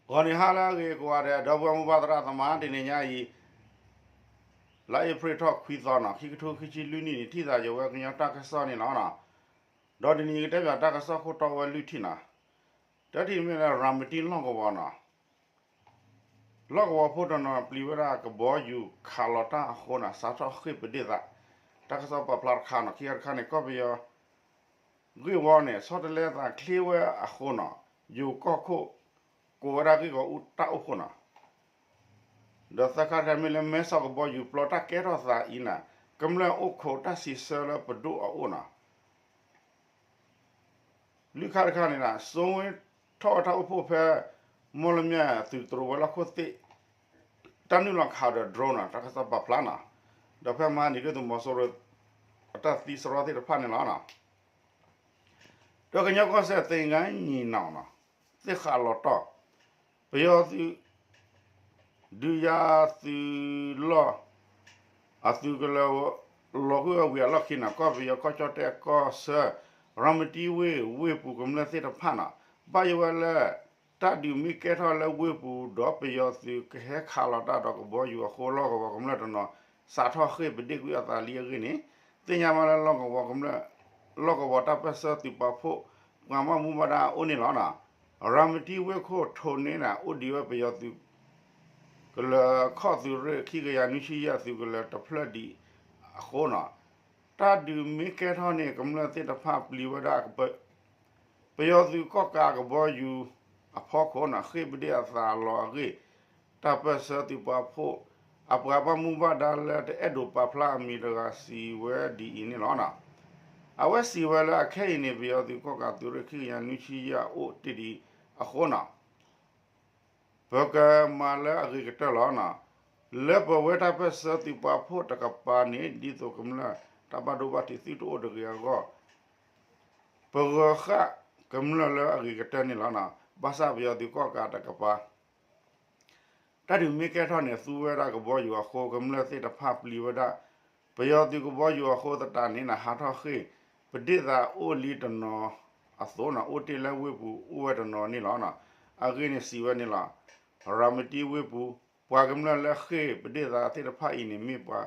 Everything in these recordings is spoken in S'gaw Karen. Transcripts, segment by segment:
ဂီၤနံၤဟါလၢအဂ့ၤကိးဂၤဒဲး ဒီပုၢ်ဝဲၢ်မိၢ်ပၢ်သရၣ်သမါ တနံၤညါအံၤ လါအ့ဖြ့ၣ်ထီၣ်ခွံသီနီၤ ခံကထိခံဆံလွံၢ်နံၣ်န့ၣ် ထံၣ်သးယဝဲကညီတၢ်ကစီၣ်န့ၣ်လီၤ. ဒီးတနံၤအံၤကတဲဘၣ်တၢ်ကစီၣ်ခိၣ်တီဝဲလွံၢ်ထံၣ်နီၤ, တထံၣ်မ့ၢ်လၢရၤမတံလီၢ်ကဝီၤနီၤ လီၢ်ကဝီၤဖိတနီၤပျံၤဝဲဒၣ်ကဘီယူၤခးလီၤတၢ်အဃိနီၤ စးထီၣ်ဃ့ၢ်ပဒ့ၣ်သး, တၢ်ကစီၣ်ပာ်ဖျါတခါနီၤ ခံခါတခါန့ၣ် ကီၢ်ပယီၤဂ့ၢ်ဝီန့ၣ် ဆီတလဲသးချ့ဝဲအဃိနီၤ ယူၤကီၢ်ခိၣ် ကိးဝဲဒၣ်ဂ့ၢ်ဂီၢ်အူတၢ်အိၣ်ဖှိၣ်နီၤ, ဒီးသၢခါတခါမ့ၢ်လၢမဲဆီးကဘီယူၤပျီတၢ်ကဲထီၣ်သးအံၤနီၤ ကမျၢၢ်အိၣ်ခိးတၢ်စံးဆၢလၢပဒိၣ်အအိၣ်နီၤ လွံၢ်ခါတခါန့ၣ် စိဝ့ထီၣ်တၢ်အိၣ်ဖှိၣ်ဖဲ မီၣ်လမၠဲၣ်သုးတရူးဝဲၤလီၢ်ခိၣ်သ့ၣ် တၢ်နုာ်လီၤခးဒီး drone နီၤ တၢ်ကစီၣ်ပာ်ဖျါနီၤ, ဒီးဖဲမဟါန့ၣ်ဒုၣ်ဒါသုးမီၤစိရိၤ အတၢ်သံစရီသ့ၣ်တဖၣ်န့ၣ်လီၤ. ဒီးကညီကီၢ်စဲၣ်သ့ၣ်ညါနံၤနီၤနီၤ သ့ၣ်ဃးလီၤတီၢ် ပယီၤသုး ဒုးယၤသုးလီၢ် အသုးကလၢၤ လီၤကွံာ်ဝဲဝံၤအလီၢ်ခံန့ၣ် ကီၢ်ပယီၤကီၢ်ကၠီၣ်တဲၣ်ကီၢ်ဆၢ ရၤမတံဝ့ၢ် ဝ့ၢ်ပူၤကမျၢၢ်သ့ၣ်တဖၣ်န့ၣ် ဘၣ်ယိၣ်ဝဲလၢ တၢ်ဒုးမ့ၢ်ကဲထီၣ်လၢဝ့ၢ်ပူၤဒီးပယီၤသုးကဟဲခးလီၤတၢ်ဒီးကဘီယူၤအဃိ လီၢ်ကဝီၤကမျၢၢ်တနီၤ စးထီၣ်ဃ့ၢ်ပဒ့ၣ်ကွံာ်အသးလံအဂ့ၢ်န့ၣ် သ့ၣ်ညါဘၣ်လၢလီၢ်ကဝီၤကမျၢၢ် လီၢ်ကဝီၤတၢ်ပၢၢ်ဆၢသုးပာ်ဖှိၣ် ပှၤဘၣ်မူဘၣ်ဒါအအိၣ်န့ၣ်လီၤ. ရၤမတံဝ့ၢ်ခိၣ်ထိးန့ၣ်န့ၣ် အိၣ်ဒံးဝဲပယီၤသုး ကလၢၤခီၣ်သုးရ့ၣ်ခံကယၤနွံဆံယဲၢ်သုးကလၢၤတဖျၢၣ်ဒံးအဃိနီၤ တၢ်ဒုးမ့ၢ်ကဲထီၣ်န့ၣ် ကမျၢၢ်သ့ၣ်တဖၣ်ပျံၤဝဲဒၣ် ပယီၤသုးကီၣ်ကးကဘီယူၤအဖီခိၣ်န့ၣ် ဃ့ၢ်ပဒ့ၣ်အသးလီၤအဂ့ၢ် တၢ်ပၢၢ်ဆၢသုးပာ်ဖှိၣ် အပှၤဘၣ်မူဘၣ်ဒါလၢတအဲၣ်ဒိးပာ်ဖျါအမံၤတဂၤစံးဝဲဒ်အံၤန့ၣ်လီၤ. အဝဲစံးဝဲလၢအခဲအံၤန့ၣ် ပယီၤသုးကီၣ်ကးသုးရ့ၣ်ခံကယၤနွံဆံယဲၢ်အအိၣ်တ့ၢ်ဒံးအဃိနီၤ ပကမၤလၢအဂ့ၤကတၢၢ်လီၤ. လၢပဝဲတၢ်ပၢၢ်ဆၢသုးပာ်ဖှိၣ်တကပၤန့ၣ် ဒ်သိးကမျၢၢ်တၢ်ဘၣ်ဒိဘၣ်ထံးသုတအိၣ်တဂ့ၤအဂီၢ် ပဂၢၤဃာ်ကမျၢၢ်လၢအဂ့ၤကတၢၢ်န့ၣ်လီၤ. ဘၣ်ဆၣ်ပယီၤသုးကီၣ်ကးတကပၤ တၢ်ဒုးမ့ၢ်ကဲထီၣ်န့ၣ် သူဝဲဒၣ်ကဘီယူၤအဃိ ကမျၢၢ်သ့ၣ်တဖၣ်ပျံၤဝဲဒၣ် ပယီၤသုးကဘီယူၤအဃိသတးန့ၣ် ဟးထီၣ်ဃ့ၢ်ပဒ့ၣ်သးအိၣ်လံတနီၤအသိးန့ၣ် အိၣ်တ့ၢ်လၢဝ့ၢ်ပူၤအိၣ်ဝဲတနီၤန့ၣ်လီၤ. အဂ့ၢ်န့ၣ်စံးဝဲန့ၣ်လီၤ. ရၤမတံဝ့ၢ်ပူၤ ပှၤကမျၢၢ်လၢဃ့ၢ်ပဒ့ၣ်သးသ့ၣ်တဖၣ်အံၤန့ၣ် မ့ၢ်ပှၤ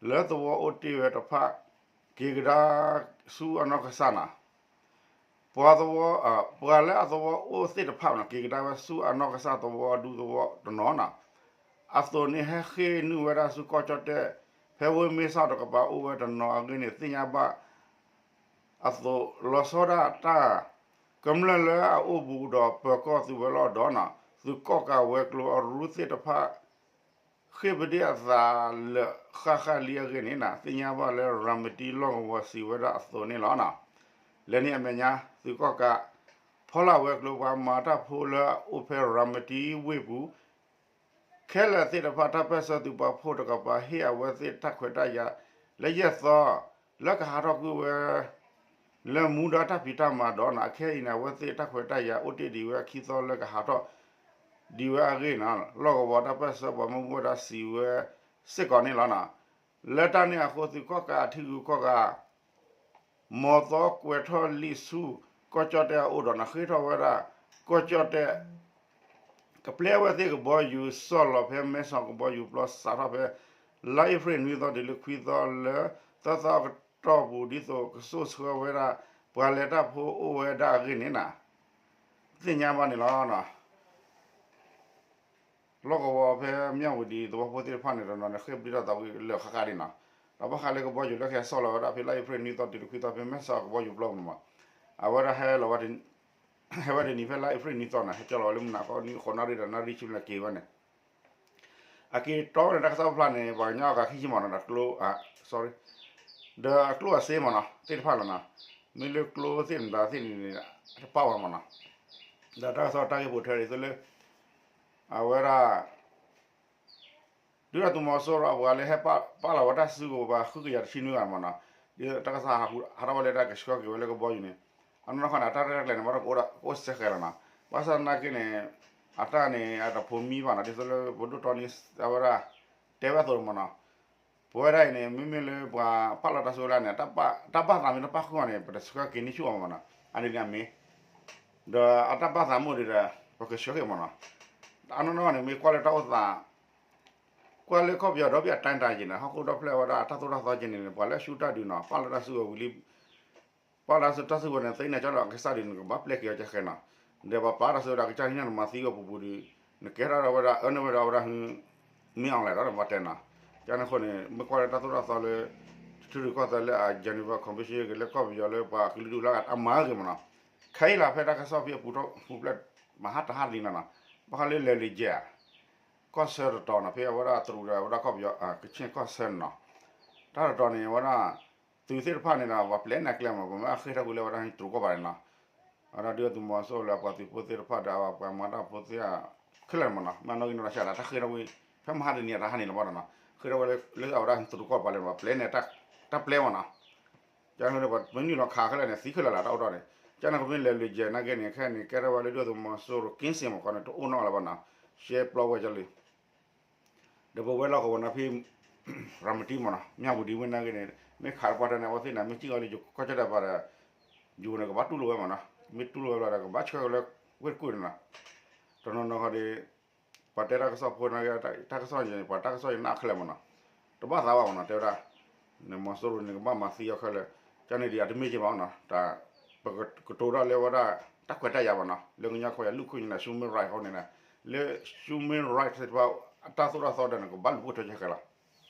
လၢသဝီအိၣ်တ့ၢ်ဝဲတဖၣ် က့ၤကဒါဆူအနီၢ်ကစၢ်န့ၣ် ပှၤသဝီ ပှၤလၢအသဝီအိၣ်သ့ၣ်တဖၣ်န့ၣ် က့ၤကဒါဝဲဆူအနီၢ်ကစၢ်သဝီဒူသဝီတနီၤန့ၣ် အသိးန့ၣ် ဟဲဃ့ၢ်နုာ်ဝဲဒၣ်ဆူကီၢ်ကၠီၣ်တဲၣ် ဖဲဝ့ၢ်မ့ၢ်ဆီးတကပၤအိၣ်ဝဲတနီၤအဂ့ၢ်န့ၣ် သ့ၣ်ညါဘၣ်အသိး လီၤဆီဒၣ်တၢ် ကမျၢၢ်လၢအအိၣ်ဘူးဒီးပၢၤကီၢ်သုးဝဲၤလီၢ်ဒီးန့ၣ် သုးကီၣ်ကးဝဲၤကျိၤအရူသ့ၣ်တဖၣ် ဃ့ၢ်ပဒ့ၣ်အသးလၢာ်ဃၣ်ဃၣ်လံအဂ့ၢ်န့ၣ် သ့ၣ်ညါဘၣ်လၢရၤမတံလီၢ်ကဝီၤစံးဝဲဒၣ်အသိးန့ၣ်လီၤ. လၢန့ၣ်အမဲာ်ညါ သုးကီၣ်ကး ဖီလာ်ဝဲၤကျိၤပှၤမၤတၢ်ဖိလၢအအိၣ်ဖဲရၤမတံဝ့ၢ်ပူၤ ခဲလၢာ်သ့ၣ်တဖၣ် တၢ်ပၢၢ်ဆၢသုးပာ်ဖှိၣ်တကပၤ ဟ့ၣ်အဝဲသ့ၣ်တၢ်ခွဲးတၢ်ယာ်လၢယဲၢ်သီ လၢကဟးထီၣ်ကွံာ်ဝဲ လၢမူဒါတၢ်ဖံးတၢ်မၤဒီးန့ၣ် အခဲအံၤန့ၣ် အဝဲသ့ၣ်တၢ်ခွဲးတၢ်ယာ်အိၣ်တ့ၢ်ဒံးဝဲခံသီလၢကဟးထီၣ် ဒံးဝဲအဂ့ၢ်န့ၣ် လီၢ်ကဝီၤတၢ်ပၢၢ်ဆၢပှၤမူဘၣ်ဒါစံးဝဲစ့ၢ်ကီးန့ၣ်လီၤ. လၢတၢ်န့ၣ်အဃိ သုးကီၣ်ကးအထံဂုၤကီၢ်ဂၤ မီၤသီကွဲးထီၣ်လံာ်ဆူ ကီၢ်ကၠီၣ်တဲၣ်အအိၣ်ဒီးန့ၣ် ဃ့ၢ်ထီၣ်ဝဲဒၣ် ကီၢ်ကၠီၣ်တဲၣ် ကပျဲဝဲသ့ၣ်ကဘီယူၤ စီၢ်လီၤဖဲမဲဆီးကဘီယူၤပျီ စးထီၣ်ဖဲ လါအ့ဖြ့ၣ်နွံသီတုၤလၢခွံသီလၢ သၢသီအကတီၢ်ပူၤ ဒ်သိးကစိာ်ဆှၢဝဲဒၣ် ပှၤလဲၤတၢ်ဖိအိၣ်ဝဲဒၣ်အဂ့ၢ်န့ၣ် သ့ၣ်ညါဘၣ်န့ၣ်လီၤ. လီၢ်ကဝီၤဖဲမၠၣ်ဝတံၤသဝီဖိသ့ၣ်တဖၣ်န့ၣ် တနီၤန့ၣ် ဃ့ၢ်ပဒ့ၣ်ထီၣ်သးဝံၤလၢာ်ဃၣ်ဃၣ်ဒံးနီၤ, ဒီးဘၣ်ဃးလၢကဘီယူၤလၢကဟဲစီၢ်လီၤဝဲဒၣ်ဖဲလါအ့ဖြ့ၣ်နွံသီတုၤလၢခွံသီ ဖဲမဲဆီးကဘီယူၤပျီပူၤန့ၣ်မး, အဝဲဒၣ်ဟဲလီၤဝဲ ဟဲဝဲတနံၤဖဲလါအ့ဖြ့ၣ်နွံသီန့ၣ် ဟဲကၠီလီၤဝဲလၢမုၢ်နၤခီ နွံဃိးနၣ်ရံၣ်ဒီးနၣ်ရံၣ်ဆံဘျဲၣ်က့ၤဝဲန့ၣ် အက့ၤတီဝဲန့ၣ် တၢ်ကစီၣ်ဖျါန့ၣ် ပှၤကညီအဂၤခံဆံမးနီၤ ဒီးကျိ sorry ဒီးအကျိၣ်အစ့မးနီၤ သ့ၣ်တဖၣ်လီၤနီၤ, မ့ၢ်လၢကျိသ့ၣ်မတၤသ့ၣ်န့ၣ် တပာ်ဝဲမးနီၤ, ဒီးတၢ်ကစီၣ်တၢ်ဂ့ၢ်ဖိထဲဒ်သိးလၢ အဝဲဒၣ် ဒုၣ်ဒါသုးမီၤစိရိၤအပှၤလၢဟဲပာ်လီၤဝဲတၢ်စုကဝဲၤပှၤဃုကယၤတဆံနွံဂၤမးနီၤ, ဒ်တၢ်ကစီၣ်ဟးထီၣ်ဝဲလၢတၢ်ကဆှၢက့ၤဝဲ လၢကဘီယူၤန့ၣ်, အနီၢ်နီၢ်ခီန့ၣ် အတၢ်ရဲၣ်တၢ်ကျဲၤန့ၣ် ဘၣ်တကအိၣ်စဲဃဲလီၤနီၤ, ဘၣ်ဆၣ်သနာ်က့န့ၣ် အတၢ်န့ၣ် အတဖိးမံဘၣ်နီၤ ဒ်သိးလၢပဒိၣ်တီနံအဝဲဒၣ် တဲဝဲအသိးမးနီၤ, ပဝဲဒၣ်အံၤန့ၣ် မ့မ့ၢ်လၢပှၤပာ်လီၤတၢ်စုကဝဲၤန့ၣ် တၢ်ဘၣ်သးမ့ၢ်တပာ်ဃုာ်အီၤန့ၣ် ပတဆှၢက့ၤန့ၢ်ဆူၣ်အီၤမးနီၤ, အန့ၣ်န့ၣ်အမ့ၢ် ဒီးအတၢ်ဘၣ်သးမ့ၢ်အိၣ်ဒီး ပကဆှၢက့ၤမ့ၢ်နီၤ. အနီၢ်နီၢ်န့ၣ် မ့ၢ်ကွၢ်လၢတၢ်အိၣ်သး ကွၢ်လၢကီၢ်ပယီၤဒီဘ့ၣ်အတၢ်တၢ်ယံၤန့ၣ် ဟီၣ်ခိၣ်ဒီဖျၢၣ်ဝဲဒၣ်တၢ်သိၣ်တၢ်သီက့ၤန့ၣ် ပှၤလၢအဆူၣ်တၢ်ဒုးနီၤ ပာ်လီၤတၢ်စုကဝဲၤဝံၤလံ ပာ်လီၤတၢ်စုကဝဲၤန့ၣ် သ့ၣ်ညါကၠီဒီးကစၢ်ဒုးန့ၣ် ကဘၣ်ပျဲက့ၤအီၤကဲဃဲနီၤ. ဒီးပှၤပာ်တၢ်စုကဝဲၤဒီးကစၢ်ဟံးန့ၢ်နမၤသံဝဲပူၤပူၤဒီး နကဲထီၣ်ဒီးဝဲဒၣ်အၢန့ၢ်ဝဲဒီးဝဲဒၣ်ဟု မ့ၢ်အီၤလဲၣ်ဒီး ပှၤတဲနီၤ. ကန့ၣ်အဃိန့ၣ် မ့ၢ်ကွၢ်လၢတၢ်သိၣ်တၢ်သီလၢ ထံရူၢ်ကီၢ်သဲးလၢအ Geneva Convention က့ၤလၢကီၢ်ပယီၤလၢပှၤကလုာ်ဒူၣ်လၢအမၤဂ့ၤမ့ၢ်နီၤ ခဲအံၤလီၤ ဖဲတၢ်ကစီၣ်ဖဲအပူၤထီၣ်ပူၤဖျဲၣ် မဟါတဟါတနံၤနီၤနီၤ ဘၣ်ဃးလၢလဲၤလံၤယဲၢ် ကီၢ်ဆၢတတီၤနီၤ ဖဲအဝဲဒၣ်တရူးဒီးအဝဲဒၣ်ကီၢ်ပယီၤ ကဆ့ၣ်ကီၢ်ဆၢန့ၣ်နီၤ တၢ်တတီၤန့ၣ် အဝဲဒၣ် သုးသ့ၣ်တဖၣ်န့ၣ်ဒီး ပှၤပျဲန့ၣ်အကျဲမး ပမ့ၢ်အဃ့ၢ်ထီၣ်ကွံာ်လၢအဝဲဒၣ်တရူးကီၢ်ပူၤန့ၣ်နီၤ အဝဲဒၣ်ဒုၣ်ဒါသုးမီၤစိရိၤလၢအပှၤသုးဖိသ့ၣ်တဖၣ်ဒီးအပှၤမၤတၢ်ဖိသ့ၣ်ခဲလၢာ်န့ၣ်မ့ၢ်နီၤ မ့ၢ်နီၣ်ဂံၢ်နီၣ်ဒွးဆံးဒီး တၢ်ဃ့ၢ်ထီၣ်ကွံာ် ဖဲမဟါတနံၤအတဟါန့ၣ်လီၤဘၣ်နီၤ ဃ့ၢ်ထီၣ်ဝဲလၢအဝဲဒၣ်တရူးကီၢ်ပူၤလၢပှၤပျဲန့ၣ် တၢ်ပျဲမ့ၢ်နီၤ ကန့ၣ်ပမ့ၢ်နုာ်လီၤခးခဲလၢာ်န့ၣ် သံခဲလၢာ်လီၤ တၢ်အိၣ်ထီၣ်န့ၣ် ကန့ၣ်ကမ့ၢ်လဲၤလံၤယဲၢ်နာ်က့န့ၣ် ခဲအံၤန့ၣ် ကဲထီၣ်ဝဲလၢဒုၣ်ဒါသုးမီၤစိရိၤက့စ့ၢ်မ့ၢ်ခီန့ၣ် တအိၣ်နီတဂၤလၢၤဘၣ်နီၤ ရှဲပျီဝဲကလံ ဒီးပဝဲလီၢ်ကဝီၤန့ၣ်ဖဲ ရၤမတံမ့ၢ်နီၤ မၠၣ်ဝတံဝ့ၢ်နာ်က့န့ၣ် မ့ၢ်ခးတပှၢ်တၢၢ်န့ၣ် အဝဲသ့ၣ်န့ၣ် မ့ၢ်စံၣ်အီၤလၢယိၤကီၢ်ကၠီၣ်တဲၣ်ပၤဒီး ယိၤန့ၣ် ကဘၣ်တူၢ်လိာ်ဝဲမ့ၢ်နီၤ မ့ၢ်တူၢ်လိာ်ဝဲဘျီဒီး ကဘၣ်ဆှၢဝဲလၢဝ့ၢ်တကူၣ်န့ၣ်နီၤ တနီၤနီၤဃီဒီး ပှၤတဲတၢ်ကစီၣ်ဖိနာ်က့ တၢ်ကစီၣ်ယဲၢ်န့ၣ် ပှၤတၢ်ကစီၣ်ယဲၢ်န့ၣ်အခဲလၢာ်မ့ၢ်နီၤ တဘၣ်သးဘၣ်မ့ၢ်နီၤ တဲဝဲဒၣ် န့ၣ်မီၤစိရိၤန့ၣ် ကဘၣ်မၤသံအီၤခဲလၢာ် ကန့ၣ်ဒ်အတမ့ၢ်က့ၤဘၣ်နီၤ တၢ် ပကတိၤထီၣ်လၢဝဲဒၣ် တၢ်ခွဲးတၢ်ယာ်မ့ၢ်နီၤ လၢကညီခွဲးယာ်လူၢ်ခိၣ်န့ၣ် human right အဃိန့ၣ် လၢ human right သ့ၣ်တဖၣ် အတၢ်သိၣ်တၢ်သီဒီးန့ၣ် ကဘၣ်လူၤပိာ်ထွဲကဲဃဲလီၤ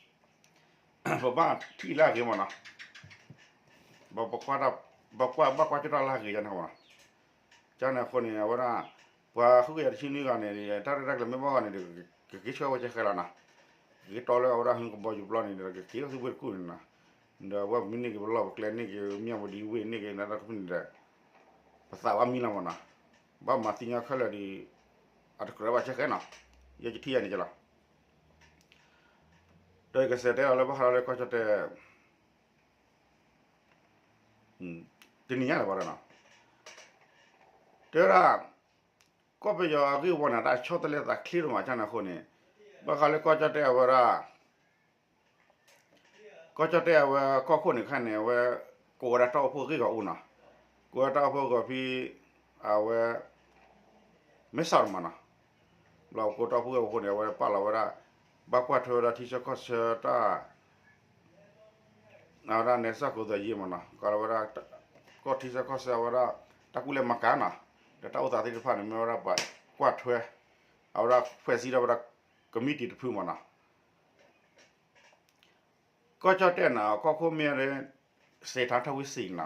ပဘၣ်ထံၣ်လၢအဂ့ၤမ့ၢ်နီၤ ပကွၢ် ဘၣ်ကွၢ်ကၠီၣ်တၢ်လၢအဂ့ၤယါန့ၣ်မ့ၢ်နီၤ ကန့ၣ်အဃိန့ၣ် အဝဲဒၣ် ပှၤဃုကယၤတဆံနွံဂၤန့ၣ် တၢ်ရဲၣ်တၢ်ကျဲၤမ့ၢ်ဘၣ်ဂီၢ်န့ၣ်ဒီး ကက့ၤဆှၢဝဲကဲဃဲလီၤနီၤ ကက့ၤတီလၢအဝဲဒၣ်ဟုကဘီယူၤပျီန့ၣ်ဒီး ကက့ၤထီၣ်ဆူဝ့ၢ်တကူၣ်န့ၣ်နီၤ ဒီးအဝဲမ့ၢ်န့ၢ်က့ၤပလီၢ်ပကျဲန့ၢ်က့ၤ မၠၣ်ဝတံဝ့ၢ်န့ၢ်က့ၤ နတၢ်တဖုန့ၣ်ဒီး ပသးဘၣ်မံလီၤမ့ၢ်နီၤ ဘၣ်မၤသံညီခဲလၢာ်ဒီး အတကြၢးဘၣ်ကဲဃဲနီၤ ယဲယထံၣ်ယၤန့ၣ်ကလီၤ ဒီးယကစးတဲအီၤလၢဘၣ်ဃးဒီးလၢကီၢ်ကၠီၣ်တဲၣ် တနံၤညါလၢၤဘၣ်ဒီးနီၤ တဲဝဲဒၣ် ကီၢ်ပယီၤအဂ့ၢ်ဝီန့ၣ် တၢ်ဆီတလဲသးချ့ဒိၣ်မး ကန့ၣ်အဃိန့ၣ် ဘၣ်ဃးလၢကီၢ်ကၠီၣ်တဲၣ်အဝဲဒၣ် ကီၢ်ကၠီၣ်တဲၣ်အဝဲကီၢ်ခိၣ်န့ၣ်ခါန့ၣ် အဝဲ ကိးဝဲဒၣ်တၢ်အိၣ်ဖှိၣ်ဂ့ၢ်ဂီၤအူနီၤ ကိးဝဲတၢ်အိၣ်ဖှိၣ်ဂီၤဖံ အဝဲ မဲဆီးမ့ၢ်နီၤ ဘျီကိးတၢ်အိၣ်ဖှိၣ်ဂ့ၢ်ဂီၤအဃိန့ၣ် အဝဲပာ်လီၤဝဲဒၣ် ဘၣ်ကွၢ်ထွဲဝဲဒၣ်ထံဆၢကီၢ်ဆၢတၢ် အဝဲဒၣ်နဲစၢ်ကိးသယ့မ့ၢ်နီၤ ကလီၤဝဲဒၣ် ကီၢ်ထံဆၢကီၢ်ဆၢအဝဲဒၣ် တၢ်ကူၣ်လဲၤမၤကၤနီၤ ဒီးတၢ်အိၣ်သးသ့ၣ်တဖၣ်န့ၣ် မ့ၢ်ဝဲဒၣ်ပှၤကွၢ်ထွဲ အဝဲဒၣ် ဖွဲ့စည်း ထီၣ်ဝဲဒၣ် ကမံးတံာ်တဖုမ့ၢ်နီၤ ကီၢ်ကၠီၣ်တဲၣ်န့ၣ် ကီၢ်ခိၣ်မ့ၢ် စံးထီၣ်ထီၣ်ဝံၤစံးနီၤ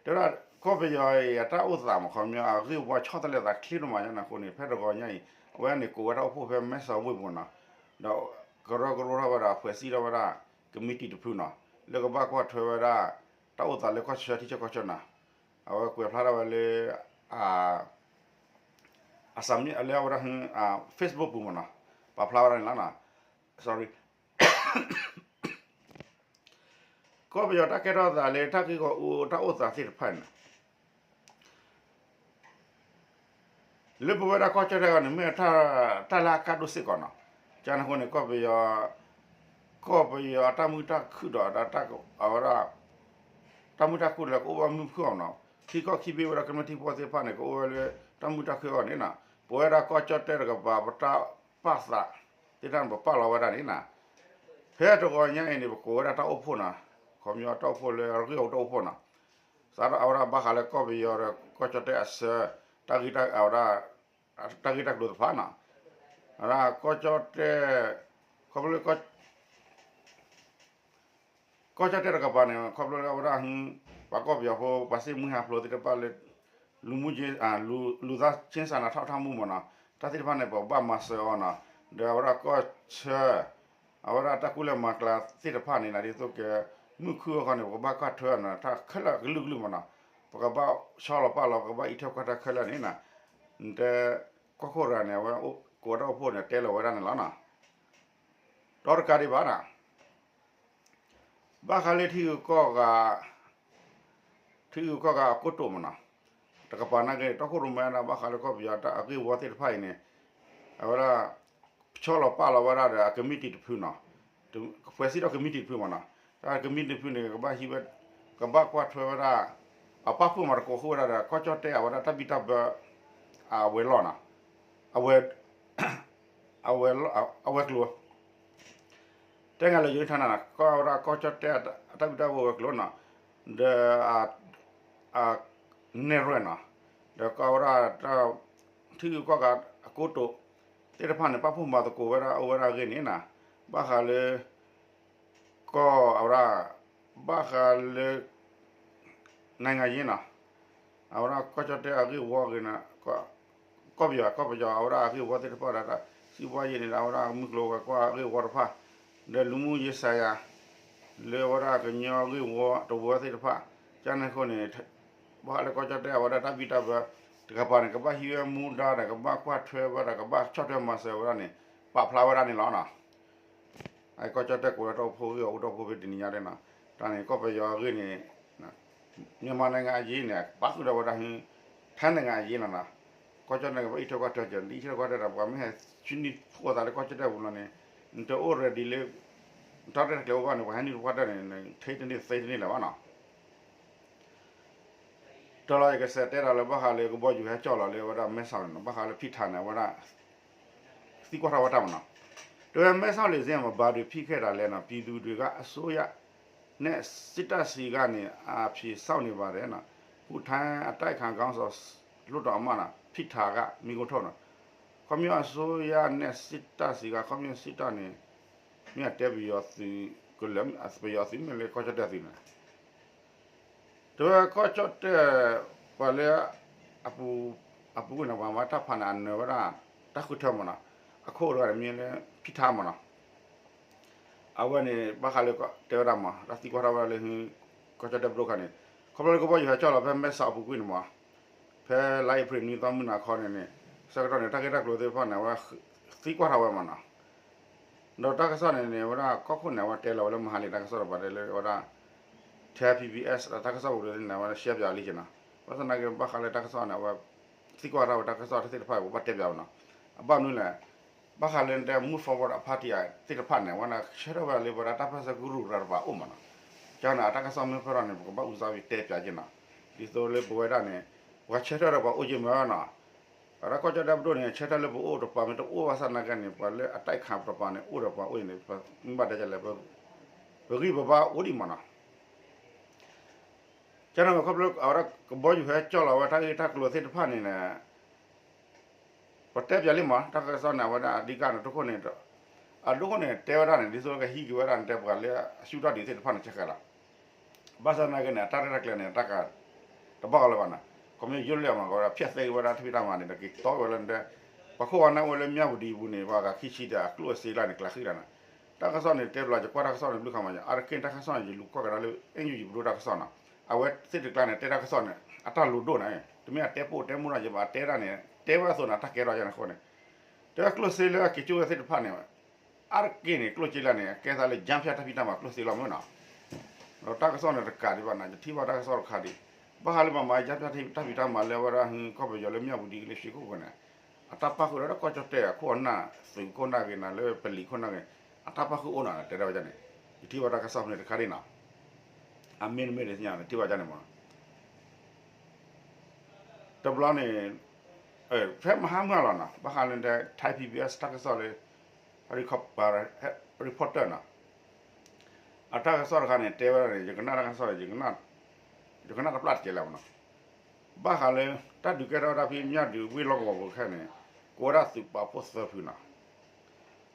တဲဝဲဒၣ် ကီၢ်ပယီၤအံၤ အတၢ်အိၣ်သးမ့ၢ်ခီပညီ အဂ့ၢ်ဝီဆီတလဲသးချ့ဒိၣ်မးညါန့ၣ်အဃိန့ၣ် ဖဲတဂီၤညါအံၤ အဝဲန့ၣ်ကိးဝဲတၢ်အိၣ်ဖှိၣ်ဖဲမဲဆီးဝ့ၢ်ပူၤနီၤ ဒီးကရၢကရိထီၣ်ဝဲဒၣ် ဖွဲ့စည်း ထီၣ်ဝဲဒၣ် ကမံးတံာ်တဖုနီၤ လၢကဘၣ်ကွၢ်ထွဲဝဲဒၣ် တၢ်အိၣ်သးလၢကီၢ်ဆၢထံဆၢကီၢ်ဆၢနီၤ အဝဲကွဲးဖျါထီၣ်ဝဲလၢ အ အစၢမံၤလၢအဝဲဒၣ် Facebook ပူၤမ့ၢ်နီၤ ပာ်ဖျါဝဲဒၣ်န့ၣ်လီၤနီၤ sorry ကီၢ်ပယီၤတၢ်ကဲထီၣ်သးလၢတၢ်ဂ့ၢ်ဂီၤအူတၢ်အိၣ်သးသ့ၣ်တဖၣ်န့ၣ် လၢပဝဲဒၣ်ကီၢ်ကၠီၣ်တဲၣ်အဂီၢ်န့ၣ် မ့ၢ်တၢ်လၢအကါဒိၣ်စ့ၢ်ကီးနီၤ ကန့ၣ်အဃိန့ၣ် ကီၢ်ပယီၤ ကီၢ်ပယီၤအတၢ်မုာ်တၢ်ခုၣ်ဒီး အဝဲဒၣ် တၢ်မုာ်တၢ်ခုၣ်လၢကအိၣ်ဘၣ်မုာ်ခုၣ်အီၤနီၤ ထံကီၢ်ခံဘ့ၣ်ဝဲဒၣ်ကမျၢၢ်ထံဖိသ့ၣ်တဖၣ်န့ၣ် ကအိၣ်ဝဲလၢတၢ်မုာ်တၢ်ခုၣ်အဂီၢ်န့ၣ်နီၤ ပဝဲဒၣ်ကီၢ်ကၠီၣ်တဲၣ်တကပၤ ပတၢ်ပာ်သးသ့ၣ်တဖၣ်န့ၣ် ပပာ်လီၤဝဲဒၣ်န့ၣ်နီၤ ဖဲတဂီၤညါအံၤန့ၣ် ပကိးဝဲဒၣ်တၢ်အိၣ်ဖှိၣ်နီၤ ခီပညီတၢ်အိၣ်ဖှိၣ်လၢအဂ့ၢ်အူတၢ်အိၣ်ဖှိၣ်နီၤ စးထီၣ်အဝဲဒၣ်ဘၣ်ဃးလၢကီၢ်ပယီၤဒီးကီၢ်ကၠီၣ်တဲၣ်အဆၢ တၢ်ဂ့ၢ်တၢ်ဝဲဒၣ် တၢ်ဂ့ၢ်တၢ်ကျိၤတဖၣ်နီၤ အဝဲဒၣ်ကီၢ်ကၠီၣ်တဲၣ် ခီဖျိလၢ ကီၢ်ကၠီၣ်တဲၣ်တကပၤန့ၣ် ခီဖျိလၢအဝဲဒၣ် ပှၤကီၢ်ပယီၤဖိ ပှၤစ့ၢ်မှံဟးဖျိးသ့ၣ်တဖၣ်လၢ လူမှုချင်း လူသားချင်းစာနာထောက်ထားမှုမ့ၢ်နီၤ တၢ်သ့ၣ်တဖၣ်န့ၣ် ပဘၣ်မၤစၢၤအီၤနီၤ ဒီးအဝဲဒၣ်ကီၢ်ဆၢ အဝဲဒၣ်တၢ်ကူၣ်လဲၤမၤကျါသ့ၣ်တဖၣ်န့ၣ်နီၤ ဒ်သိးက မုာ်ခုၣ်အဃိန့ၣ် ပကဘၣ်ကွၢ်ထွဲအီၤနီၤ တၢ်ခဲလၢာ်ကလုာ်ကလုာ်မ့ၢ်နီၤ ပကဘၣ်ဆီလီၤပာ်လီၤ ပကဘၣ်အံးထွဲကွၢ်ထွဲခဲလၢာ်န့ၣ်နီၤ နတဲ ကီၢ်ခိၣ်တဂၤန့ၣ် အဝဲကိးတၢ်အိၣ်ဖှိၣ်န့ၣ် တဲလီၤဝဲဒၣ်န့ၣ်လီၤနီၤ ဒီးတကးဒံးဘၣ်နီၤ ဘၣ်ဃးလၢထံဂုၤကီၢ်ဂၤ ထံဂုၤကီၢ်ဂၤအကိတိာ်မ့ၢ်နီၤ တကပၤနာ်က့ တီခိၣ်ရိၣ်မဲဒၣ်ဘၣ်ဃးလၢကီၢ်ပယီၤတၢ်အဂ့ၢ်ဝီသ့ၣ်တဖၣ်အံၤန့ၣ် အဝဲဒၣ် ဆီလီၤပာ်လီၤဝဲဒၣ်ဒီးအကမံးတံာ်တဖုနီၤ ဖွဲ့စည်း ထီၣ်ကမံးတံာ်တဖုမ့ၢ်နီၤ တၢ်ကမံးတံာ်တဖုန့ၣ် ကဘၣ်ဟံးဝဲ ကဘၣ်ကွၢ်ထွဲဝဲဒၣ် အပာ်ဖှိၣ်မၤသကိးဃုာ်ဝဲဒၣ်ဒီး ကီၢ်ကၠီၣ်တဲၣ်အဝဲဒၣ်တၢ်ဘံၣ်တၢ်ဘၢ အဝဲၤလီၢ်နီၤ အဝဲ အဝဲ အဝဲၤကျိၤ တဲငါလၢယိၤထါနၤ ကီၢ်ဝဲဒၣ်ကီၢ်ကၠီၣ်တဲၣ်အတၢ်ဘံၣ်တၢ်ဘၢဝဲၤကျိၤနီၤ, ဒီး နဲၣ်ရွဲၣ်နီၤ, ဒီးကီၢ်ဝဲဒၣ် ထံဂုၤကီၢ်ဂၤအကိတိာ်သ့ၣ်တဖၣ်န့ၣ် ပာ်ဖှိၣ်မၤသကိးဝဲဒၣ်အိၣ်ဝဲဒၣ်အဂ့ၢ်န့ၣ်နီၤ, ဘၣ်ဃးလၢ ကီၢ်အဝဲဒၣ် ဘၣ်ဃးလၢ နိုင်ငံရေးနီၤ, အဝဲဒၣ်ကီၢ်ကၠီၣ်တဲၣ်အဂ့ၢ်ဝီဂ့ၤနီၤ, ကီၢ်ပယီၤ ကီၢ်ပယီၤအဝဲဒၣ်အဂ့ၢ်ဝီသ့ၣ်တဖၣ်ဒီး စံးဘှါယံၤန့ၣ်ဒီး အဝဲဒၣ်မုၢ်ကျိၤဝဲၤကွာ်အဂ့ၢ်ဝီတဖၣ်, ဒီးလူမှုရေးဆိုင်ရာ လၢအဝဲဒၣ်ကညီဂ့ၢ်ဝီတဝၢသ့ၣ်တဖၣ်, ကန့ၣ်အဃိန့ၣ် ဘၣ်ဃးလၢကီၢ်ကၠီၣ်တဲၣ်အဝဲဒၣ်တၢ်ဘံၣ်တၢ်ဘၢ တကပၤန့ၣ် ကဘၣ်ဟံးဝဲမူဒါဒီး ကဘၣ်ကွၢ်ထွဲဝဲဒီး ကဘၣ်ဆီၣ်ထွဲမၤစၢၤဝဲဒၣ်န့ၣ် ပာ်ဖျါဝဲဒၣ်န့ၣ်လီၤနီၤ. အကီၢ်ကၠီၣ်တဲၣ်ကိးဒီးတၢ်အိၣ်ဖှိၣ်ဂ့ၢ်အီၤ အိၣ်တၢ်အိၣ်ဖှိၣ်ဖဲတနံၤညါဒဲးနီၤ, တၢ်န့ၣ်ကီၢ်ပယီၤအဂ့ၢ်န့ၣ် မြန်မာနိုင်ငံအရေးန့ၣ် ပာ်ဃုာ်ဒီးဝဲဒၣ် ထိုင်းနိုင်ငံအရေးနီၤနီၤ, ကီၢ်ကၠီၣ်တဲၣ်န့ၣ် ကဘၣ်အံးထွဲကွၢ်ထွဲကၠီၤ နတအံးထွဲကွၢ်ထွဲဒီး ပှၤမ့ၢ်ဟဲဆှၢနံၣ်ဖှိၣ်အသးလၢကီၢ်ကၠီၣ်တဲၣ်ပူၤလီၤန့ၣ် နတအိၣ် ready လၢ တၢ်ရဲၣ်တၢ်ကျဲၤအိၣ်ဘၣ်န့ၣ် ပှၤဟဲနံၣ်တကွၢ်တၢ်န့ၣ် နထ့တန့ၢ်သ့တန့ၢ်လၢၤဘၣ်နီၤ. တၢ်လီၤယကစးတဲဒီးလၢဘၣ်ဃးလၢကဘီယူၤဟဲကၠီၣ်လီၤလၢအဝဲဒၣ်မဲဆီးန့ၣ်နီၤ, ဘၣ်ဃးလၢဖံထးန့ၣ် အဝဲဒၣ် သံကွၢ်ထီၣ်ဝဲတၢ်မနီၤ, တဲဝဲမဲဆီးလံၤစ့ၢ်မး ဘၣ်ဒုးဖံးခဲတၢ်လဲၣ်နီၤ, ပြည်သူတွေက အစိုးရနဲ့ စစ်တပ်ဆီကနေ အဖြေစောင့်နေပါတယ်နီၤ, ပူၤထဲအတိုက်အခံခေါင်းဆောင် လွှတ်တော်အမတ်နီၤ ဖံထးက မီးခုတ်နီၤ, ခီဖျိအစိုးရနဲ့ စစ်တပ်ဆီက ခီဖျိစစ်တပ်န့ၣ် မ့ၢ်အတဲပယီၤသုးကလၢာ် ပယီၤသုးမ့ၢ်လၢကီၢ်ကၠီၣ်တဲၣ်သုးန့ၣ် တဲဝဲကီၢ်ကၠီၣ်တဲၣ် ပှၤလၢ အပူၤကွံာ်န့ၣ် ပှၤမၤတၢ်ဖးန့ၣ် အနၢၤဝဲဒၣ် တၢ်ဃုထၢမနီၤ, အခိၣ်တဂၤန့ၣ်မ့ၢ်လၢ ဖံထးမနီၤ, အဝဲန့ၣ် ဘၣ်ဃးလၢတဲဝဲဒၣ်မး တၢ်သံကွၢ်ထီၣ်ဝဲဒၣ်လၢ ကီၢ်ကၠီၣ်တဲၣ်ပဒိၣ်ခါန့ၣ် ခီဖျိလၢကဘီယူၤဟဲကၠီၣ်လီၤဖဲမဲဆီးအပူၤကွံာ်န့ၣ်မး, ဖဲလါအ့ဖြ့ၣ်နွံသီမုၢ်နၤခီန့ၣ်န့ၣ် ဆၢကတီၢ်န့ၣ် တၢ်ဂ့ၢ်တၢ်ကျိၤသ့ၣ်တဖၣ်န့ၣ် အဝဲသံကွၢ်ထီၣ်ဝဲမနီၤ, ဒီးတၢ်ကစီၣ်န့ၣ်န့ၣ် အဝဲဒၣ်ကီၢ်ခိၣ်န့ၣ် အဝဲတဲလီၤဝဲလၢမဟါလံ တၢ်ကစီၣ်တပၤတဲလၢအဝဲဒၣ် ထဲ ဖံဘံအ့ၣ် တၢ်ကစီၣ်ပူၤန့ၣ် အဝဲဒၣ်ရှဲပၠးလံက့နီၤ, ဘၣ်ဆၣ်သနာ်က့ ဘၣ်ဃးလၢတၢ်ကစီၣ်န့ၣ် အဝဲသံကွၢ်ထီၣ်ဝဲတၢ်ကစီၣ်တသ့ၣ်တဖၣ်အံၤ ပဘၣ်တဲပၠးဝဲနီၤ, အဘၣ်မနုၤလဲၣ် ဘၣ်ဃးလၢနတဲ Move Forward အ party သ့ၣ်တဖၣ်န့ၣ် အဝဲဒၣ်ဆၢထၢၣ်ဝဲဒၣ်လၢပဝဲဒၣ်တၢ်ပၢၢ်ဆၢကရူၢ်ရၤတပၤအိၣ်မးနီၤ, ကန့ၣ် အတၢ်ကစီၣ်မ့ၢ်ဖျါထီၣ်န့ၣ် ပကဘၣ်အုၣ်သးဝံၤတဲပၠးက့နီၤ, ဒ်သိးလၢပဝဲဒၣ်န့ၣ် ပှၤဆၢထၢၣ်ဒီးပှၤအိၣ်က့မးနီၤ, အဝဲဒၣ်ကီၢ်ကၠီၣ်တဲၣ်ပဒိၣ်န့ၣ် ဆၢထၢၣ်လၢပအိၣ်တပၤမ့ၢ်တအိၣ်ဘၣ်ဆၣ်သနာ်က့န့ၣ် ပှၤလၢအတိုက်ခံတပၤန့ၣ် အိၣ်ဒီးပှၤအိၣ်အံၤန့ၣ် မ့ၢ်ဘၣ်တဲလဲၣ် ပဂံၢ်ပဘါအိၣ်ဒံးမးနီၤ ကန့ၣ်ခီဖျိအဝဲဒၣ်ကဘီယူၤဟဲကၠီၣ်လီၤဝဲတၢ်ဂ့ၢ်တၢ်ကျိၤသ့ၣ်တဖၣ်န့ၣ်န့ၣ် ပတဲပၠးလံမး တၢ်ကစီၣ်န့ၣ် အဝဲဒၣ်အဓိကန့ၣ် တခိၣ်န့ၣ် အဒိခိၣ်န့ၣ် တဲဝဲဒၣ်န့ၣ် ဒ်သိးကဟံးက့ၤဝဲဒၣ်နတဲပှၤလၢအဆူၣ်ထီၣ်ဒံးသ့ၣ်တဖၣ်န့ၣ် ကဲဃဲလီၤ ဘၣ်ဆၣ်သနာ်က့န့ၣ် အတၢ်ရဲၣ်တၢ်ကျဲၤန့ၣ် တၢ်က တဘၣ်အီၤလၢၤဘၣ်နီၤ, ခီဖျိယိၣ်လၢအမၤကီးဝဲဒၣ် ဖျက်သိမ်းဝဲဒၣ်တၢ်ဖံးတၢ်မၤန့ၣ် ဒီးက့ၤတီဝဲလၢနတဲ ပှၤခိၣ်ဝါနၢ်အိၣ်လၢမၠၣ်ဝတံၤပူၤန့ၣ် ပှၤဂၤခံဆံဒီးအကျိၣ်အစ့လၢန့ၣ် ကျးဃံလီၤနီၤ, တၢ်ကစီၣ်န့ၣ် တဲဘျီယကွၢ်တၢ်ကစီၣ်န့ၣ် ဘျုးခါမး အါတက့ၢ်တၢ်ကစီၣ်န့ၣ် ယလူၤကွၢ်ကဒါလၢ NUG ပဒိၣ်တၢ်ကစီၣ်နီၤ, အဝဲသ့ၣ်တကျါန့ၣ် တဲတၢ်ကစီၣ်န့ၣ် အတၢ်လိၤဒိၣ်န့ၣ် တမ့ၢ်အတဲပိာ်တဲမူနီၤ ယဘၣ်တဲဒၣ်န့ၣ် တဲဝဲအသိးန့ၣ် အတၢ်ကဲထီၣ်ယါန့ၣ်အဃိန့ၣ် တဲဝဲကျိၣ်စ့လၢအက့ၤကၠိဝဲသ့ၣ်တဖၣ်န့ၣ် အါတက့ၢ်န့ၣ် ကျိၣ်စ့လၢန့ၣ် အကဲသးလၢ ကြားဖြတ် တၢ်ဖံးတၢ်မၤကျိၣ်စ့လီၤမ့ၢ်နီၤ, ဒီးတၢ်ကစီၣ်န့ၣ်တကးဒံးဘၣ်နီၤ ယထံၣ်ဘၣ်တၢ်ကစီၣ်တခါဒံး ဘၣ်ဃးလၢပှၤမၤ ကြားဖြတ် တၢ်ဖံးတၢ်မၤလၢဝဲဒၣ် ကီၢ်ပယီၤလၢမၠၣ်ဝတံၤကလံၤ ရွှေကုက္ကိုန့ၣ် အတၢ်ပာ်ဃုာ်ဒီးကီၢ်ကၠီၣ်တဲၣ်အခိၣ်အနၢ် သုးခိၣ်နၢ်ဂ့ၤနီၤ လၢပလံာ်ခိၣ်နၢ်ဂ့ၤ အတၢ်ပာ်ဃုာ်အိၣ်နီၤ တဲဒၣ်ဝဲဒၣ်န့ၣ် ယထံၣ်ဘၣ်တၢ်ကစီၣ်ဖဲန့ၣ်တခါဒံးနီၤ, အမ့ၢ်တမ့ၢ်ဒ်သ့ၣ်ညါ ယထံၣ်ဘၣ်ဒၣ်န့ၣ်မး တဘျီန့ၣ် ဖဲမဟါမုၢ်လီၤနီၤ ဘၣ်ဃးလၢ Thai PBS တၢ်ကစီၣ်လၢ reporter နီၤ အတၢ်ကစီၣ်တခါန့ၣ် တဲဝဲဒၣ်န့ၣ် ယကနၣ်တၢ်ကစီၣ်န့ၣ် ယကနၣ်တပျၢ်တကဲလၢၤဘၣ်နီၤ, ဘၣ်ဃးလၢ တၢ်ဒုးကဲထီၣ်ဝဲဒၣ်ဖဲမၠၣ်ဒုးဝ့ၢ်လီၢ်ကဝီၤပူၤခဲန့ၣ် ကိးဝဲဒၣ်သုးပာ်ဖှိၣ်သၢဖုနီၤ,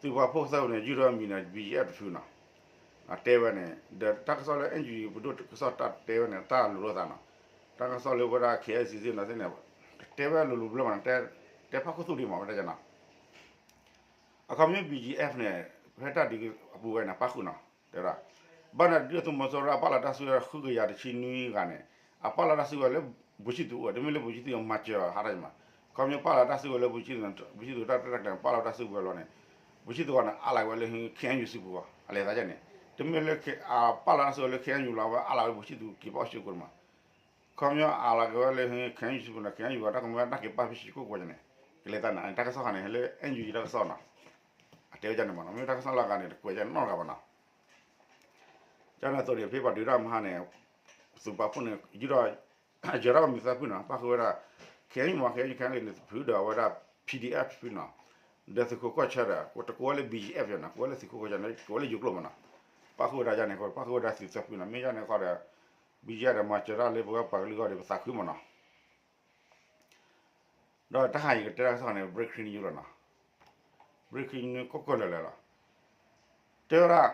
သုးပာ်ဖှိၣ်သၢဖုန့ၣ် ယုၢ်ထီၣ်မံၤန့ၣ် BGF တဖုနီၤ တဲဝဲန့ၣ် ဒီးတၢ်ကစီၣ်လၢ NUG ပဒိၣ်ကစီၣ်တၢ်တဲဝဲန့ၣ် တၢ်လိၤလိာ်သးနီၤ, တၢ်ကစီၣ်လၢဝဲဒၣ် KIC သ့ၣ်နီၤသ့ၣ်န့ၣ် တဲဝဲလိၤလိၤဘျီမးနီၤ တဲဖးခိၣ်သူၣ်ဒံးမး ဝဲဒၣ်နီၤ အခီပညီ BGF န့ၣ် ဖဲတၢ်ဒုးအပူၤဝဲန့ၣ် ပာ်ဃုာ်နီၤ တဲဝဲဒၣ် ဘၣ်န့ၣ်ဒုၣ်ဒါသုးမီၤစိရိၤအပာ်လီၤတၢ်စုကဝဲၤဃုကယၤတဆံနွံဂၤန့ၣ် အပာ်လီၤတၢ်စုကဝဲၤလၢ ဗိုလ်ချုပ်သူ အိၣ် တမ့ၢ်လၢ ဗိုလ်ချုပ်သူ မၤစၢၤဟးထီၣ်မး, ခီပညီပာ်လီၤတၢ်စုကဝဲၤလၢ ဗိုလ်ချုပ်သူ ဗိုလ်ချုပ်သူ တၢ်ရဲၣ်တၢ်ကျဲၤန့ၣ် ပာ်လီၤတၢ်စုကဝဲၤလီၤန့ၣ် ဗိုလ်ချုပ်သူ ဂီၤန့ၣ် အါလီၤဝဲလၢ KNU စုပူၤဂီၤ အလဲၤသးဒ်န့ၣ် တမ့ၢ်လၢ အပာ်လီၤတၢ်စုကဝဲၤလၢ KNU လီၤဝဲအါလီၤဝဲ ဗိုလ်ချုပ်သူ က့ၤပာ်အိၣ်ဆူကိးမး ခီပညီအါလီၤက့ၤဝဲလၢ KNU စုပူၤန့ၣ် KNU ဂီၤတၢ်ကမၢတၢ်က့ၤပာ်ဖဲဆူကိးကွဲန့ၣ် ကလဲၤသးန့ၣ် တၢ်ကစီၣ်ခါန့ၣ် လၢ NUG တၢ်ကစီၣ်နီၤ အတဲဝဲဒ်န့ၣ်မးနီၤ မ့ၢ်တၢ်ကစီၣ်လၢအဂၤန့ၣ် တကွဲးဒ်နီတဂၤဘၣ်နီၤ ကန့ၣ်အသိးန့ၣ် ဖဲပှၤဒုးတၢ်မဟါန့ၣ် သုးပာ်ဖှိၣ်န့ၣ် ယုၢ်ထီၣ် ယၢၤထီၣ်မံၤသၢဖုနီၤ ပာ်ဃုာ်ဝဲဒၣ် KNU မး KNU ခဲလၢာ်န့ၣ် ဖုဒီးအဝဲဒၣ် PDF ဖုနီၤ, ဒီးသုးခိၣ်ကီၢ်ဆၢဒီး တကိးဝဲလၢ BGF ယနီၤ, ကိးဝဲလၢသုးခိၣ်ကီၢ်ဆၢန့ၣ် ကိးဝဲလၢယိၤကျိာ်မနီၤ, ပၣ်ဃုာ်ဝဲဒၣ်ယၤန့ၣ် ပၣ်ဃုာ်ဝဲဒၣ်သုးသၢဖုနီၤ, မ့ၢ်ယၤန့ၣ်ဃီဒီး BGF ဒီးမၤစၢၤတၢ်လၢပဝဲပှၤကလုာ်အဂီၢ်ဒီး ပသးခုမနီၤ, ဒီးတၢ်ဟါယကတဲတၢ်ကစီၣ်န့ၣ် breaking news လီၤနီၤ, breaking news ကိၢ်ကိၢ်လၢာ်လၢာ်လီၤ, တဲဝဲဒၣ်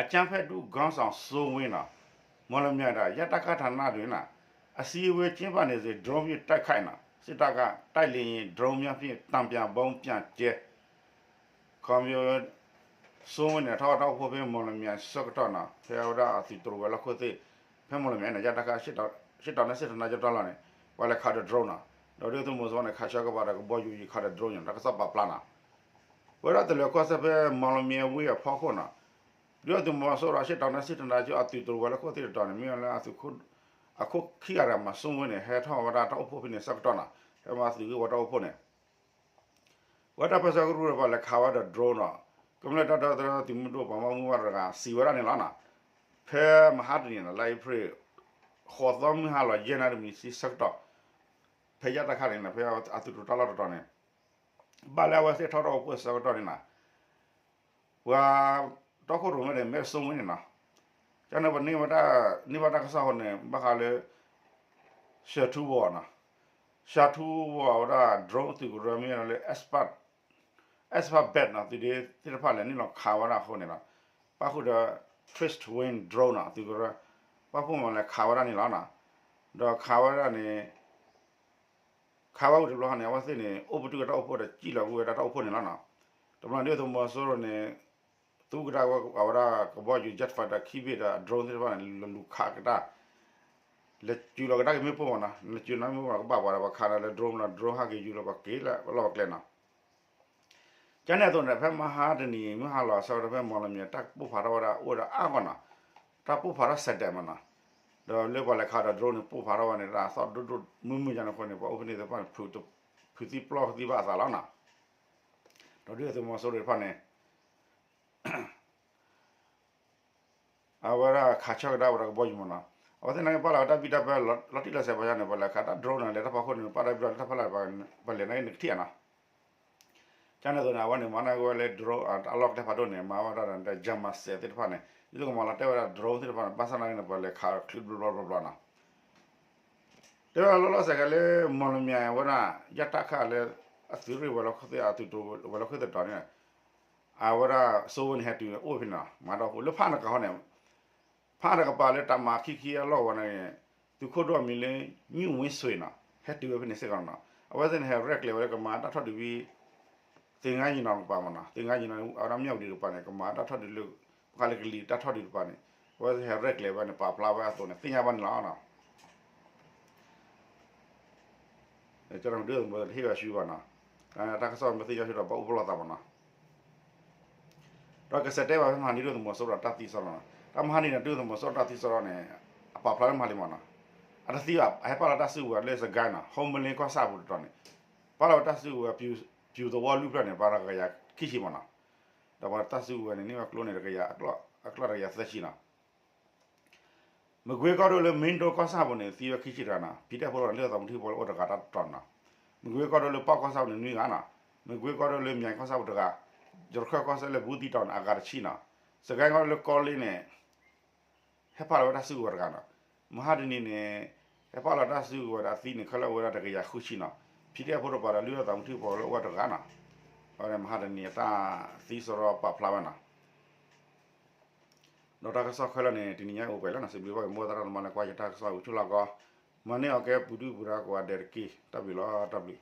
အကြမ်းဖက်ဒုခေါင်းဆောင်စိုးဝင်းနီၤ, မော်လမြိုင်ဒၣ် ရတခ ဌာနတွင်နီၤ, အစည်းအဝေးကျင်းပနေစဉ် droneဖြင့်တိုက်ခိုက်နီၤ, စစ်တပ်က တိုက်လေယာဉ် drone များဖြင့် တန်ပြန်ဗုံးပြန်ကျဲ ခီဖျိ စိုးဝင်းန့ၣ် ထီၣ်တၢ်အိၣ်ဖှိၣ်ဖဲ မော်လမြိုင်ဆၢကတီၢ်နီၤ, ဖဲဝဲဒၣ်အသုးတရိၤဝဲၤလီၢ်ခိၣ်သ့ၣ် ဖဲမော်လမြိုင်န့ၣ် ရတခ စစ်တောင်နဲ့စစ်ဌာနချုပ်တၢ်လီၢ်န့ၣ် ပှၤလဲၤခးဒီး drone နီၤ, ဒီးဒုၣ်ဒါသုးမီၤစိရိၤန့ၣ် ခးဆၢကပၤဒီးကဘီယူၤယခးဒီး drone နီၤ, တၢ်ကစီၣ်ပာ်ဖျါနီၤ ပဝဲဒၣ်တလၢၤကီၢ်စဲၣ်ဖဲ မော်လမြိုင်ဝ့ၢ်အဖီခိၣ်နီၤ, ဒုၣ်ဒါသုးမီၤစိရိၤ စစ်တောင်နဲ့စစ်ဌာနချုပ် အသုးတရိၤဝဲၤလီၢ်ခိၣ်သ့ၣ်တတီၤန့ၣ် မ့ၢ်လၢအသုးခိၣ် အခိၣ်ခံဂၤတဂၤမး စိုးဝင်းန့ၣ် ဟဲထီၣ်ဝဲဒၣ်တၢ်အိၣ်ဖှိၣ်ဖဲန့ၣ်ဆၢကတီၢ်နီၤ, ဖဲမၤသုးဂ့ၢ်ဝီတၢ်အိၣ်ဖှိၣ်န့ၣ် ဝဲတၢ်ပၢဆှၢကရူၢ်ဒီးပှၤလဲၤခးဝဲဒီး drone နီၤ, ကမျၢၢ်တၢ်ဒီသဒၢသုးမုၢ်ဒိၣ်ပှၤဘၣ်မူဘၣ်ဒါတဂၤစံးဝဲဒၣ်န့ၣ်လီၤနီၤ, ဖဲမဟါတနံၤနီၤ လါအ့ဖြ့ၣ် ဃိးသီမုၢ်ဟါလီၤ ယဲၢ်နၣ်ရံၣ်မံးနံးဆံဆၢကတီၢ် ဖဲယဲၢ်တၢ်ခါန့ၣ်နီၤ ဖဲအသုးတရိၤတၢ်လီၢ်တတီၤန့ၣ် ဘၣ်လၢအဝဲသ့ၣ်ထီၣ်တၢ်အိၣ်ဖှိၣ်ဆၢကတီၢ်န့ၣ်နီၤ ပှၤတီခိၣ်ရိၣ်မဲဒီး မဲၢ်စိမ့ၢ်န့ၣ်နီၤ, ကန့ၣ်ပန့ၢ်ဘၣ်တၢ်ကစီၣ်ဃိန့ၣ် ဘၣ်ဃးလၢ ရှၢထူဝီၤနီၤ, ရှၢထူဝီၤဝဲဒၣ် drone သုးကရၢမ့ၢ်လၢ Expertbet နီၤ သုးဒ့သ့ၣ်တဖၣ်လဲၤနုာ်လီၤခးဝဲဒၣ်အဃိန့ၣ်နီၤ, ပၣ်ဃုာ်ဒီး Fixed Wing Drone နီၤ သုးကရၢ, ပၣ်ဖှိၣ်မးလဲၤခးဝဲဒၣ်န့ၣ်လီၤနီၤ, ဒီးခးဝဲဒၣ်န့ၣ် ခးဝဲဝံၤတဘျီဃီန့ၣ် အဝဲသ့ၣ်န့ၣ် အိၣ်ပတုာ်ကတၢ်အိၣ်ဖှိၣ်ဒီးစံၣ်လီၤကွံာ်ဝဲဒၣ်တၢ်အိၣ်ဖှိၣ်န့ၣ်လီၤနီၤ, တဘျီဒုၣ်ဒါသုးမီၤစိရိၤန့ၣ် သူကဒါဝဲအဝဲဒၣ်ကဘီယူၤ jet fighter ခံဘ့ၣ်ဒီး drone သ့ၣ်တဖၣ်န့ၣ် လဲၤလူၤခးကဒါ လဲၤစူၤလီၤကဒါက့ၤမ့ၣ်ပိၢ်မးနီၤ, လဲၤစူၤနီၤမ့ၣ်ပိၢ်မးနီၤ ကဘၣ်ပှၤဒီးပှၤခးဒီးလၢ drone လီၤ drone ဟးက့ၤယူၤလီၤပှၤက့ၤလၢပလီၢ်ပကျဲနီၤ ကန့ၣ်အသိးန့ၣ် ဖဲမဟါတနံၤ မုၢ်ဟါလီၤဆၢကတီၢ်ဖဲမီၢ်လမၠဲၤ တၢ်ပိၢ်ဖးထီၣ်ဝဲဒၣ်အိၣ်ဝဲဒၣ်အါဂီၢ်နီၤ, တၢ်ပိၢ်ဖးထီၣ်စဲးဒဲးမးနီၤ, ဒီးလၢပှၤလဲၤခးဒီး drone န့ၣ် ပိၢ်ဖးထီၣ်ဝဲန့ၣ် တၢ်သီၣ်ဒိၣ်ဒိၣ်မုၢ်မုၢ်ယါန့ၣ်အဃိန့ၣ် ပှၤအိၣ်ဖဲန့ၣ်သ့ၣ်တဖၣ်န့ၣ် ဖုးသံပျီၢ်သံဘၣ်အသးလီၤနီၤ, ဒီးဒုၣ်ဒါသုးမီၤစိရိၤတဖၣ်န့ၣ် အဝဲဒၣ်ခးဆၢကဒါဝဲဒၣ်ကဘီယူၤမးနီၤ, အဝဲသ့ၣ်န့ၣ်ပာ်လီၤဝဲတၢ်ဘံၣ်တၢ်ဘၢလီၤတံၢ်လီၤဆဲးပှၤယါန့ၣ် ပှၤလဲၤခးတၢ် drone န့ၣ် လဲၤတၢ်ဖီခိၣ်န့ၣ် ပာ်တၢ်ဘံၣ်တၢ်ဘၢလၢတၢ်ဖီလာ်ပှၤလဲၤန့ၣ်ကထံၣ်ဧါနီၤ, ကန့ၣ်အသိးန့ၣ် အဝဲန့ၣ် မၤန့ၢ်က့ၤဝဲလၢ drone အလီၢ်ကျဲဖးဒိၣ်န့ၣ် မၤဝဲဒၣ်ဒီး jammer စဲးသ့ၣ်တဖၣ်န့ၣ် ဒ်သိးကမၤလီၤတဲာ်ဝဲဒၣ် drone သ့ၣ်တဖၣ်န့ၣ် ဘၣ်ဆၣ်နာ်က့န့ၣ် ပှၤလဲၤခးချုးဘျီဘျီဘျီဘျီနီၤ, တဲဝဲဒၣ်လီၤလီၤဆဲးကဲလၢ မီၢ်လမၠဲၤဝဲဒၣ် ယၢ်တၢ်ခၣ်လၢ အသုးရ့ၣ်ဝဲၤလီၢ်ခိၣ်သ့ၣ် အသုးတရိၤဝဲၤလီၢ်ခိၣ်သ့ၣ်တတီၤန့ၣ် အဝဲဒၣ်စိဝဲန့ၣ် ဟဲတုၤအိၣ်ဖဲန့ၣ်နီၤ, မၤတၢ်အိၣ်ဖှိၣ်လၢဖးနကပၤဟီန့ၣ် ဖးနကပၤလၢတၢ်မၤခံခံအလီၢ်ဝဲန့ၣ် သုးခိၣ်ဒိၣ်အမံၤလၢ ညွန့်ဝင်းဆွေ နီၤ ဟဲတုၤဝဲဖဲန့ၣ်စ့ၢ်ကီးနီၤ, အဝဲသ့ၣ်န့ၣ် ဟဲရဲၣ်ကျဲၤဝဲလၢကမၤတၢ်ထီၣ်ဒုးဝံၤ သင်္ဃန်းညီနောင် ကပၤမးနီၤ, သင်္ဃန်းညီနောင် အဝဲဒၣ်မၠၣ်ဝတံၤတကပၤန့ၣ် ကမၤတၢ်ထီၣ်ဒုးလၢ ဘၣ်ဃးလၢကလံၤတၢ်ထီၣ်ဒုးတကပၤန့ၣ် အဝဲသ့ၣ်ဟဲရဲၣ်ကျဲၤဝဲန့ၣ် ပာ်ဖျါဝဲအသိးန့ၣ် သ့ၣ်ညါဘၣ်န့ၣ်လီၤနီၤ. ကၠီဒုၣ်ဒါသုးမီၤစိရိၤတဟ့ၣ်ဝဲဆူဘၣ်နီၤ, တၢ်ကစီၣ်မ့ၢ်သ့ၣ်ညါဆူဒီး ဘၣ်အိၣ်ဖှိၣ်လိာ်သးမးနီၤ, ဒီးကစဲးတဲဘၣ်ဖဲမဟါနံၤဒုၣ်ဒါသုးမီၤစိရိၤတၢ်သံစရီနီၤ, တၢ်မဟါနံၤန့ၣ် ဒုၣ်ဒါသုးမီၤစိရိၤတၢ်သံစရီန့ၣ် အပာ်ဖျါလၢမဟါလံမးနီၤ, အတသံဘၣ် အဟဲပာ်လီၤတၢ်စုကဝဲၤလၢစကဲနီၤ ဟီမလ့ကီၢ်ဆၣ်ပူၤတတီၤန့ၣ်, ပာ်လီၤဝဲတၢ်စုကဝဲၤ ပျူၤသဝီလွံၢ်ဖျၢၣ်န့ၣ် ပှၤတဂၤယၤခံဆံမးနီၤ, ဒီးပှၤတၢ်စုကဝဲၤန့ၣ် န့ၢ်ဝဲကျိန့ၣ် တကယၤ အကျီၢ်တကယၤသၢဆံနီၤ မကွ့ကီၢ်ဒိၣ်လၢမ့ၣ်ဒိကီၢ်ဆၣ်ပူၤန့ၣ် သံဝဲခံဆံတဂၤနီၤ, ဖံဒဲဖိန့ၣ် လၢသးမူထံဖိလၢအိၣ်တဂၤတၢ်တတီၤနီၤ, မကွ့ကီၢ်ဒိၣ်လၢပၢ်ကီၢ်ဆၣ်ပူၤန့ၣ် နွံဂၤနီၤ, မကွ့ကီၢ်ဒိၣ်လၢမၠဲၤကီၢ်ဆၣ်ပူၤတဂၤ, ယရခၢၣ်ကီၢ်ဆၣ်လၢဘူးတံတီၤန့ၣ် အဂၤတဆံနီၤ, စကဲကီၢ်ဒိၣ်လၢကီလ့န့ၣ် ဟဲပာ်လီၤဝဲတၢ်စုကဝဲၤတဂၤနီၤ, မဟါတနံၤန့ၣ် ဟဲပာ်လီၤတၢ်စုကဝဲၤဒီးအသံန့ၣ် ခဲလၢာ်အိၣ်ဝဲဒၣ်တကယၤဃုဆံနီၤ, ဖံဒဲဖိတပၤဒီး လၢသးမူထံဖိလၢအိၣ်ဝဲတဂၤနီၤ, အဝဲန့ၣ်မဟါတနံၤအတၢ်သံစရီပာ်ဖျါဝဲနီၤ ဒီးတၢ်ကစီၣ်ခဲလၢာ်န့ၣ် တနံၤညါအိၣ်ပှဲၤလီၤနီၤ, စံးဘျုးဘၣ်က့ၤမိၢ်သရၣ်သမါလၢကွၢ်ယတၢ်ကစီၣ်ဝံၤဆူလီၢ်ကီ, မၤန့ၢ်အီၤကဲပူၤဒုၣ်ပူၤဒါကိးဂၤဒဲးတက့ၢ်, တၢ်ဘျုးလီၤ တၢ်ဘျုး